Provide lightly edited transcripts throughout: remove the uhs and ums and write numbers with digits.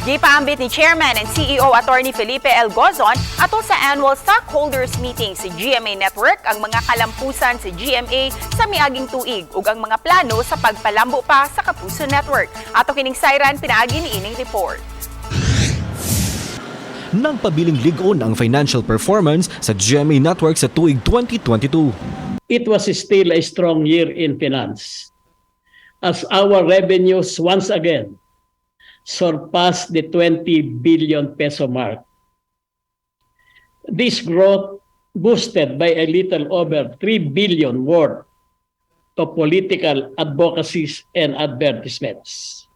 Gipaambit ni Chairman and CEO Attorney Felipe L. Gozon ato sa annual stockholders meeting sa GMA Network ang mga kalampusan sa GMA sa miaging tuig ug ang mga plano sa pagpalambo pa sa Kapuso Network. Ato kining sayran pinaagi ni ining report. Nagpabiling lig-on ang financial performance sa GMA Network sa tuig 2022. It was still a strong year in finance, as our revenues once again surpassed the 20 billion peso mark. This growth boosted by a little over 3 billion worth of political advocacies and advertisements.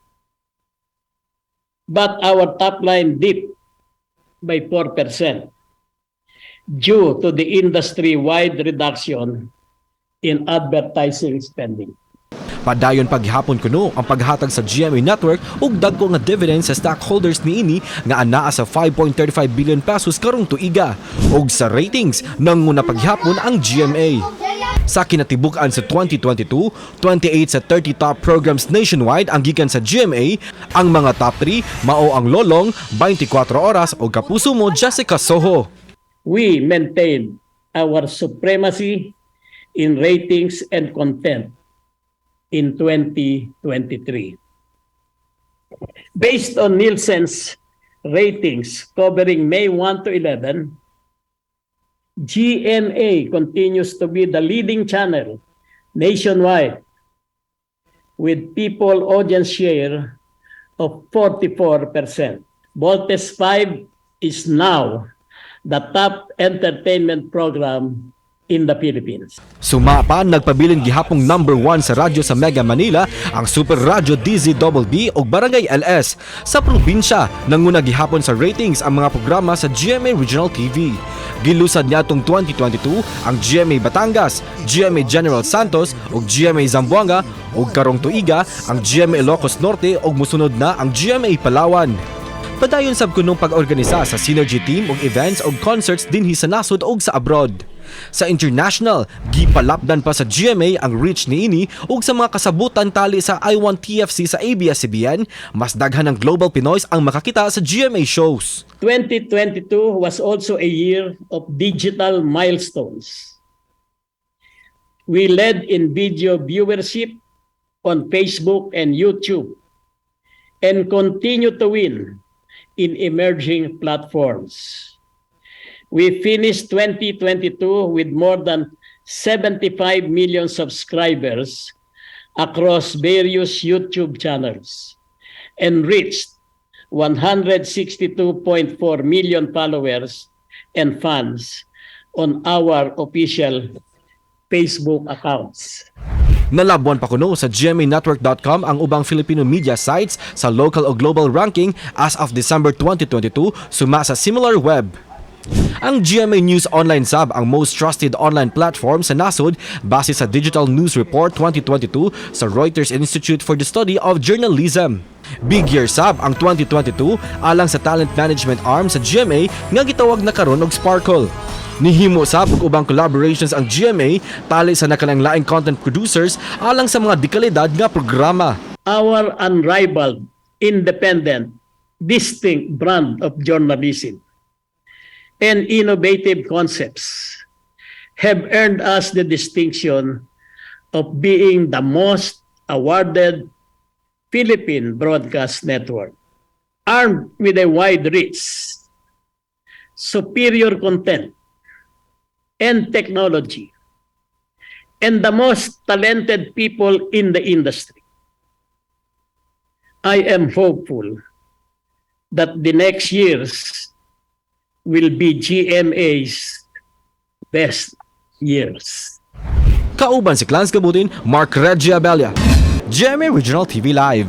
But our top line dipped by 4% due to the industry-wide reduction in advertising spending. Padayon paghapon kuno ang paghatag sa GMA Network og dagko nga dividend sa stockholders niini nga anaa sa 5.35 billion pesos karong tuiga. Og sa ratings, nanguna paghapon ang GMA. Sa kinatibuk-an sa 2022, 28 sa 30 top programs nationwide ang gikan sa GMA. Ang mga top 3 mao ang Lolong, 24 Oras o Kapuso Mo Jessica Soho. We maintained our supremacy in ratings and content in 2023. Based on Nielsen's ratings covering May 1 to 11, GMA continues to be the leading channel nationwide with people audience share of 44%. Voltes 5 is now the top entertainment program in the Philippines. Suma pa, nagpabilin gihapong number 1 sa radyo sa Mega Manila ang Super Radyo DZBB ug Barangay LS. Sa probinsya, nanguna gihapon sa ratings ang mga programa sa GMA Regional TV. Gilusad niadtong 2022 ang GMA Batangas, GMA General Santos ug GMA Zamboanga, ug karong tuiga ang GMA Ilocos Norte ug musunod na ang GMA Palawan. Padayon sab kunong pag-organisa sa Synergy Team og events ug concerts dinhi sa nasod ug sa abroad. Sa international, gipalapdan pa sa GMA ang reach niini ug sa mga kasabutan tali sa I1TFC sa ABS-CBN, mas daghan ng global Pinoys ang makakita sa GMA shows. 2022 was also a year of digital milestones. We led in video viewership on Facebook and YouTube and continue to win in emerging platforms. We finished 2022 with more than 75 million subscribers across various YouTube channels and reached 162.4 million followers and fans on our official Facebook accounts. Nalabwan pa kuno sa GMANetwork.com ang ubang Filipino media sites sa local o global ranking as of December 2022, suma sa Similar Web. Ang GMA News Online sab ang most trusted online platform sa nasod base sa Digital News Report 2022 sa Reuters Institute for the Study of Journalism. Big year sab ang 2022 alang sa talent management arm sa GMA nga gitawag na karon og Sparkle. Nihimo sab og ubang collaborations ang GMA tali sa nakalang-laing content producers alang sa mga dekalidad nga programa. Our unrivaled, independent, distinct brand of journalism and innovative concepts have earned us the distinction of being the most awarded Philippine broadcast network. Armed with a wide reach, superior content, and technology, and the most talented people in the industry, I am hopeful that the next years will be GMA's best years. Kauban si Clans Gabutin, Mark Reggie Abella, GMA Regional TV Live.